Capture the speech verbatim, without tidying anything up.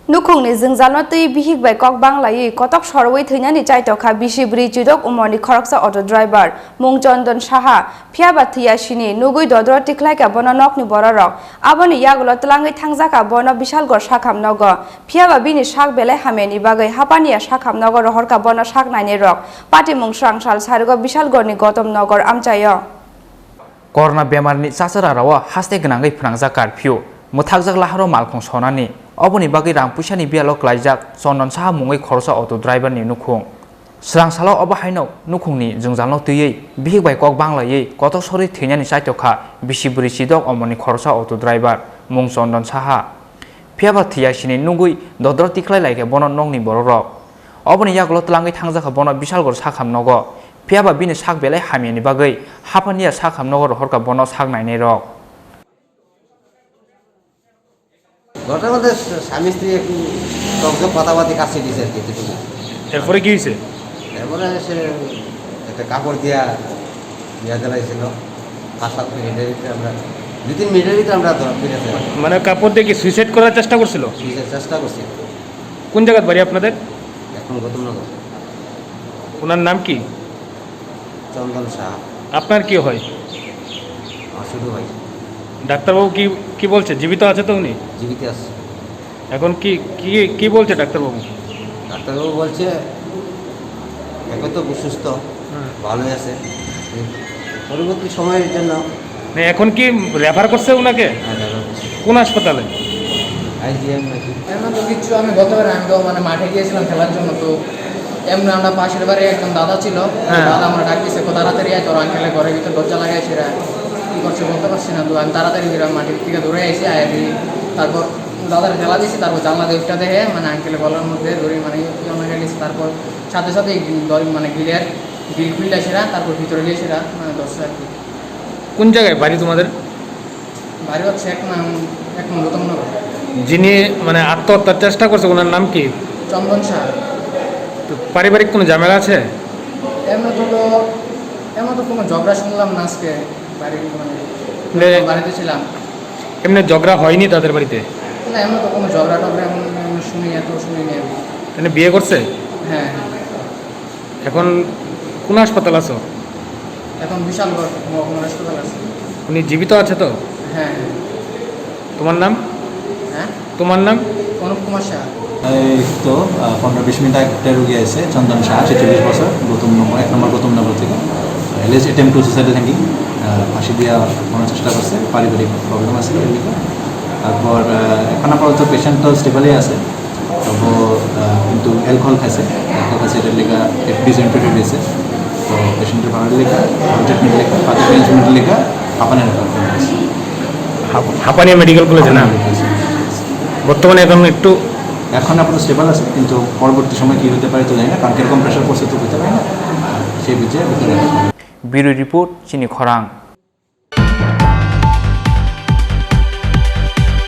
Nukhungni jwngjalno twi bihik bai kok banglaiwi kotok sorowi thwinani chaitokha bisi bwrwi chidok umorni khoroksa auto driver, mung Chondon Saha, phiyaba thwiya sini nugwi dodro tikhlaikha bono nokni bororok. Aboni yagulo twlangwi thangjakha bono Bishalgarh sakham nogo. Phiyaba bini sak belai hamyani bagwi hapaniya sakham nogo rohorkha bono sak nainairok. Patimung swrang sal sarigo Bishalgarhni Gotom Nogor amchaio. Corona bemarni chachara rao haste gwnangwi phnangjak curfew, mwthakjak laharo malkhung sonani, oboni bagwi rang puisani biyalo klaijak Chondon Saha mungwi khoroksa auto driver ni nukhung. Swrang salo obo haino nukhungni jwngjalno twiwi bihik bai kok banglaiwi kotok sorwi thwinani chaitokha bisi bwrwi chidok omorni khoroksa auto driver mung Chondon Saha. Phiyaba thwiya sini nugwi dodro tikhlai laikha bono nokni bororok. Oboni yagulo twlangwi thangjakha bono Bishalgarh sakham nogo. Phiyaba bini sak belai hamyani bagwi hapaniya sakham nogo rohorkha bono sak nainairok. ঘটনা বলতে স্বামী স্ত্রী একটু তর্ক কথাবার্তা কাছে দিয়েছে আর কি, এতটুকু। এরপরে কি হয়েছে? এরপরে সে একটা কাপড় দিয়া ইয়া জ্বালাইছিল। পাঁচ সাত মিনিটের ভিতরে আমরা, দুই তিন মিনিটের ভিতরে আমরা ধরা ফিরেছি। মানে কাপড় দিয়ে কি সুইসাইড করার চেষ্টা করছিল? সুইসাইড চেষ্টা করছিল। কোন জায়গার বাড়ি আপনাদের? এখন গৌতমনগর। ওনার নাম কি? চন্দন সাহা। আপনার কি হয়? আমার ছোট ভাই। ডাক্তারবাবু কি, কি বলছে? জীবিত আছে তো উনি? জীবিত আছে। এখন কি, কি, কি বলছে ডাক্তারবাবু? ডাক্তারবাবু বলছে, এখন তো সুস্থ, হ্যাঁ। ভালোই আছে। পরবর্তী সময়ের জন্য। না, এখন কি রেফার করছে ওনাকে? হ্যাঁ, রেফার করছে। কোন হাসপাতালে? আইজিএম নাকি? এমন তো কিচ্ছু, আমি গতবার আমি তো মানে মাঠে গিয়েছিলাম খেলার জন্য, তো এমনি আমরা পাশের বাড়ি একজন দাদা ছিল, হ্যাঁ। দাদা আমরা ডাক দিছে, "কো তাড়াতাড়ি আয়, তোর আঙ্কেলের ঘরের ভিতরে দরজা লাগাই সেরা কি করছে বলতে পারছি না।" তো আমি তাড়াতাড়ি বেরাম মাটির থেকে দৌড়ে এসে আয় আমি, তারপর দাদার খেলা দিয়েছি, তারপর জানলা দিয়ে উঠটা দেখে মানে আঙ্কেলের গলার মধ্যে দড়ি মানে ইয়ে লাগাই দিয়েছে, তারপর সাথে সাথে এই দড়ি মানে গিলের গিল খুললে সেরা, তারপর ভিতরে গিয়ে সেরা মানে দরজা আর কি। কোন জায়গায় বাড়ি তোমাদের? বাড়ি হচ্ছে এক নং, এক নং গৌতম নগর। যিনি মানে আত্মহত্যার চেষ্টা করছে, ওনার নাম কি? চন্দন সাহা। তো পারিবারিক কোনো ঝামেলা আছে? এমনি তো, তো, এমন তো কোনো ঝগড়া শুনলাম না আজকে বাড়ির মানে, নে- বাড়িতে ছিলাম। এমনি ঝগড়া হয়নি তাদের বাড়িতে? না, এমন তো কোনো ঝগড়া টগড়া এমন, এমন শুনি, এত শুনি নেই আমি। মানে বিয়ে করছে? হ্যাঁ, হ্যাঁ। এখন কোন হাসপাতাল আছো? এখন বিশালগড় মহকুমার হাসপাতাল আছে। উনি জীবিত আছে তো? হ্যাঁ, হ্যাঁ। তোমার নাম? হ্যাঁ? তোমার নাম? অনুপ কুমার সাহা। এই তো, আহ, পনেরো বিশ মিনিট আগে একটা রুগী আছে, চন্দন সাহা, ছেচল্লিশ বছর, গৌতম নম্বর, এক নম্বর গৌতম নগর থেকে। অ্যালিজ অ্যাটেম্প টু সুইসাইড থিঙ্কিং, আহ, ফাঁসি দেওয়ার কোনো চেষ্টা করছে, পারিবারিক প্রবলেম আছে এর ভিতরে। তারপর, আহ, এখন আপাতত পেশেন্ট তো স্টেবলই আছে, তবু, আহ, কিন্তু অ্যালকোহল খাইছে, অ্যালকোহল খাইছে, এটার লেখা ডিসএন্ট্রিটেড হয়েছে। তো পেশেন্টের ভাড়ার লেখা, ট্রিটমেন্ট লেখা, বাকি অ্যারেঞ্জমেন্ট লেখা, হাঁপানি রেফার করা হয়েছে। হাপ-, হাঁপানিয়া মেডিকেল কলেজে না? হাঁপানিয়া মেডিকেল কলেজে। বর্তমানে এখন একটু এখন আপাতত স্টেবল আছে, কিন্তু পরবর্তী সময় কি হতে পারে তো জানি না, কারণ কিরকম প্রেশার পড়ছে তো বুঝতে পারি না। সেই বুঝে ভিতরে রাখা। Bureau report, Chini Khorang.